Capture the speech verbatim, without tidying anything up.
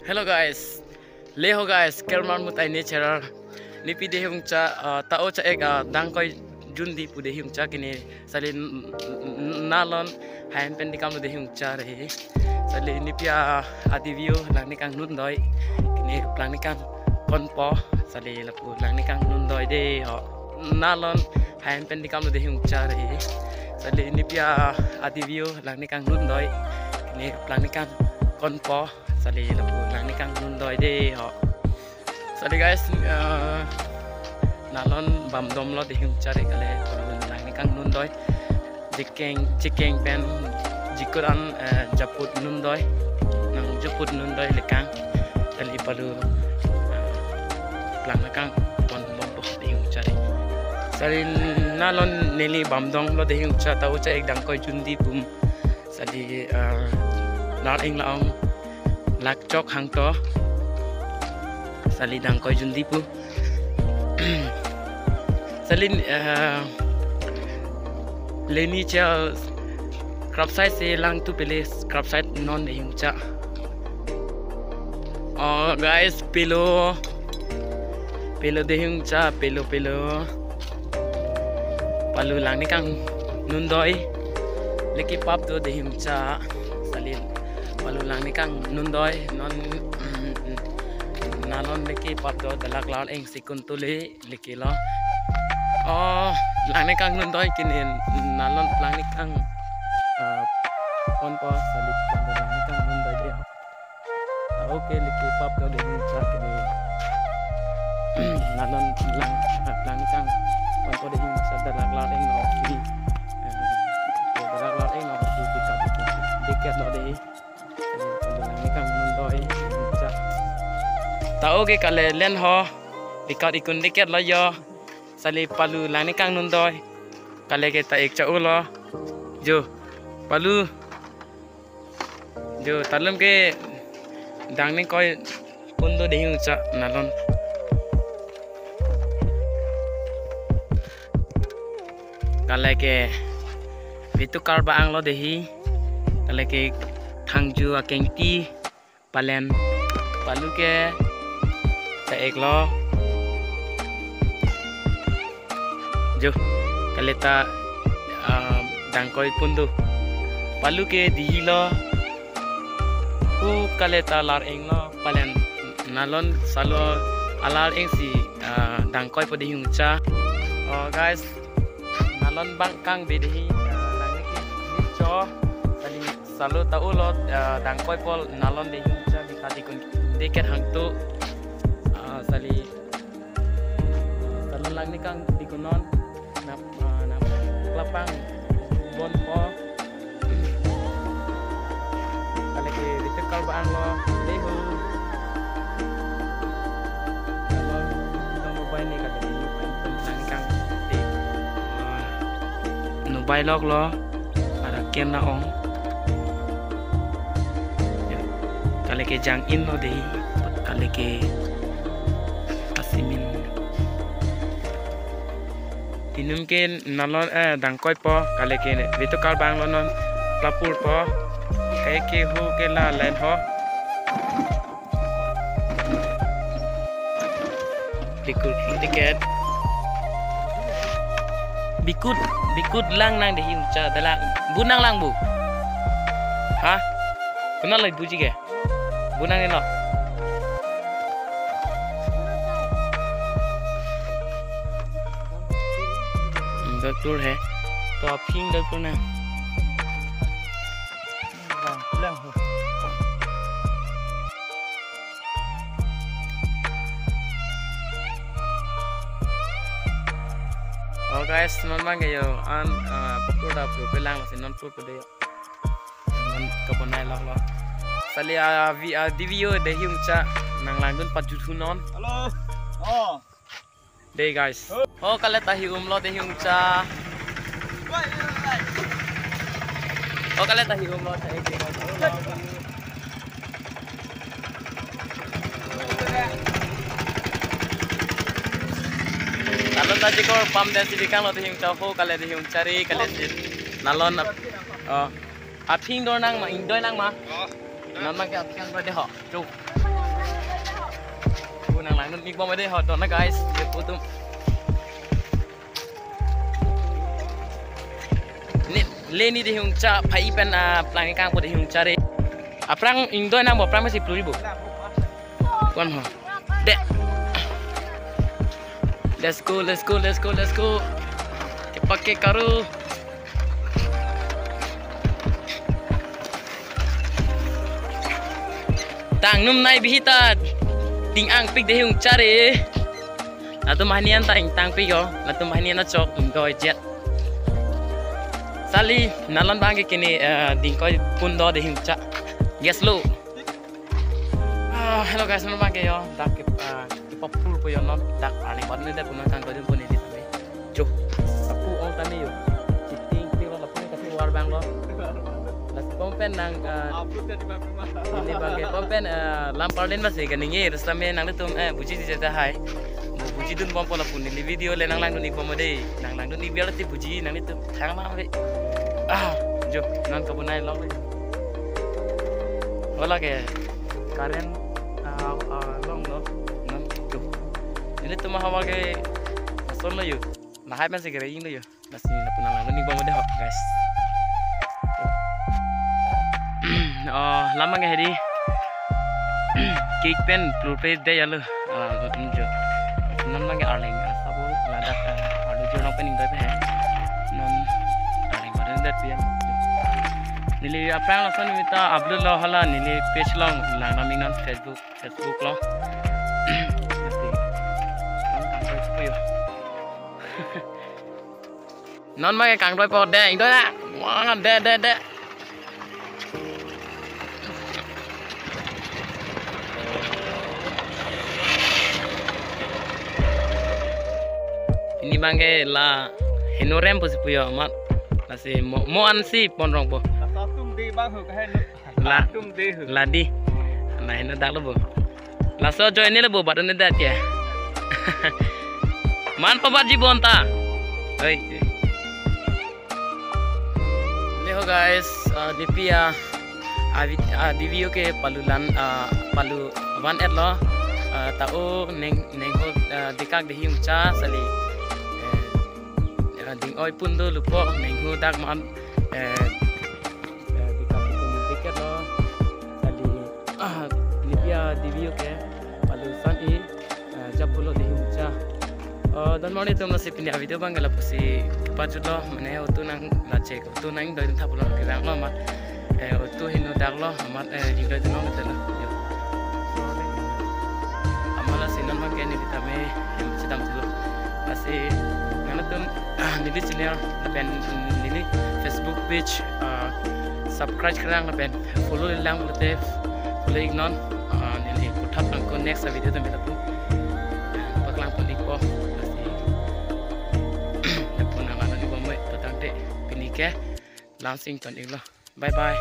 Hello guys. Le ho guys, Kerman Mutai Nature. Nepi dehung cha, ah, ta-o cha-ek, ah, Dangkoi Jundi pu dehung cha kini. Sali n-, n-, nalon hain pen dikam lo dehung cha re. Sali nepi a, adi view langni kangnundoi. Kini langni kangponpo. Sali lapu langni kangnundoi de ho. Nalon hain pen dikam lo dehung cha re. Sali nepi a, adi view langni kangnundoi. Kini langni kangponpo. Sali lapu langni kangnundoi de ho. Sali guys, eh, nalon bamdom lo dehung cha re kale, langni kangnundoi. Chekeng, chekeng pen jikut an, eh, japut nundoi. Nang japut nundoi lekang. Sali palu, eh, langni kangponbompo dehung cha re. Sali nalon neli bamdom lo dehung cha, ta-o cha-ek Dangkoi Jundi pu. Sali, eh, lar-eng la-ong lakchok hangto. Sali Dangkoi Jundi pu. Sali, eh, leni cha krap side si lang tu pele krap side non dehung cha. Oh guys, pelo. Pelo dehung cha, pelo, pelo. Palu langni kangnundoi. Leke pap do dehung cha. Sali palu langni kangnundoi. Non, mm, mm, nalon leke pap do, dalak lar-eng si kun tule leke lo. Oh, langni kangnundoi kini, nalon langni kang, ah, ponpo. Sali palu langni kangnundoi de. Okay, leke pap do dehung cha kini. Nalon lang, langni kangponpo dehung cha, dalak lar-eng lo si. Eh, dalak lar-eng lo si, dikit, dikit lo de. Langni kangnundoi cha. Ta-o ke kale len ho. Dikit ikun dikit lo yo. Sali palu langni kangnundoi. Kale ke ta-ek cha-o lo. Jo. Palu. Jo, talum ke dang ningkoi pon do dehung cha nalon. Kale ke Vitu Karba Anglong dehi. Kale ke thangju akengti palen. Palu ke ta-ek lo. Jo, kale ta, ah, dangkoi pon do. Palu ke dihilo. Hu kale ta lar-eng lo palen, nalon salo alar-eng si, ah, dangkoipo dehung cha. Oh, guys, nalon bang kangbe dehi, ah, nang niki cho, kali salo ta-o lo, ah, dangkoipo nalon dehung cha, bi kati kun deket hangtu, ah, sali, ah, salo langni kangdi kun non, nap, ah, nap klapang bonpo. Kale ke Vitu Karba Anglong dehu. Kalau kita mobile ni kata ini paling langkang di, ah, mobile lok lo. Ada kem na ong. Ya. Kale ke jang in lo dei. Kale ke asimin. Tinum ke nalon, eh, dangkoipo. Kale ke Vitu Karba Anglong non. Lapurpo. Kale ke hu ke la len ho. Bikut tiket. Bikut, bikut lang nang dehi ucha dalang. Bu nang lang bu. Ha? Kenal lagi bu jige. Bu nang eno. Hmm, doctor he. To aping doctor na. Oh guys, non bang yo an, ah, pukul dap yo pelang si non pukul de yo. Non kaponai lo lo. Sali a vi a di video dehi ucha nang langdun pat juthu non. Hello. Oh. Dei guys. Oh, kale ta hi-um lo dehi ucha. Oh, kale ta hi-um lo cha. Nalon ta jikor pam den si dikang lo dehi ucha ho kale dehi ucha ri kale si. Nalon ap-, oh. Aping dor nang ma, ingdoi nang ma. Oh. Nalon ke aping dor de ho. Chuk. Pu nanglangdun-ik bom dei ho, dona guys, je pu atum. Ne, le ne Dihung Cha phai pen, ah, plang kangpo Dihung Cha re. Aphrang ingdoi nangpo, aphrang masi pluri bo. Kon ho. De. Let's go, let's go, let's go, let's go. Kepake karu. Tang num nai bihita. Ting angpik Dihung Cha re. Latum hanian ta ingtangpik yo. Latum hanian achok ingdoi jet. Sali, nalon bang ke kini, eh, dingkoi pun do Dihung Cha. Gas lo. Ah, hello guys, non bang ke yo. Dak ke, ah, kepapur po yo non. Dak arleng bat ne dak punon kangdoi dun po ne di tame. Jo. Lapu ong tame yo. Chiting pi lo lapu kasi war bang lo. Lasi pom pen nang, ah, Upload tadi bang. Ini bang ke pom pen, eh, lam parlin masi kaningi, terus tame nanglitum, eh, buji di jata hai. Mo buji dun bom po lapu neli video le nanglangdun-ik bom dei. Nanglangdun-ik biar ti buji nanglitum thang ma ve. Ah, jo, non kabunai long le. Wala ke current, ah, ah, long lo. Non, jo. Nelitum hawa ke son lo yo. Lahai masi kere ing lo yo. Lasi lapu nanglangdun-ik bom dei ho, guys. Oh, lam bang ke hedi. Cake pen plur pe dei ya lo. Ah, jo. Non bang ke arleng, ah, sabo ladak, ah, arleng jor nang pen ingdoi pe hai. Non arleng pada det ya. Neli aphrang lason mita upload lo hala neli page long langdam-ik non Facebook, Facebook lo. Lasi. Kan kan ko yo. Non bang ke kangdoi po dei, ingdoi na. Wah, dei, dei, dei. Ini bang ke la heno rem pusi pu yo amat. Lasi mo, mo ansi pon rong po. Laso atum dei bang ho kahen. La, atum dei ho. La dei. Na heno dak lo bo. Laso join ni lo bo bat ne dak ya. Man pabat ji bonta. Oi. Hello guys, ah, nepi a, ah, vi-, ah, video ke palu lan, ah, palu van et lo, ah, ta o neng, neng ho, ah, dikak Dihung Cha sali, eh, ah, ding oi pun do lupo neng ho dak man, eh, eh, dikak pun dikak lo sali, ah, nepi a video ke palu san i, ah, japulo Dihung Cha. Oh, don mani tum nasi pini a video bang ke lapusi kepajut lo, mane otu nang lachek, otu nang doi thap lo ke bang lo ma. Eh, otu heno dak lo, amat, eh, ingdoi dun lo te lo. Yo. Amat lasi non bang ke neli tame, em, chedam dun lo. Lasi, nang tum, ah, neli channel, pen neli Facebook page, ah, subscribe kerang pen follow lang lote follow-ik non. Ah, neli puthap nang ko next video tame lapu paklang pon-ik po. Lasi lapu nanglangdun-ik bom to tangte pini ke lam sing ton-ik lo. Bye bye.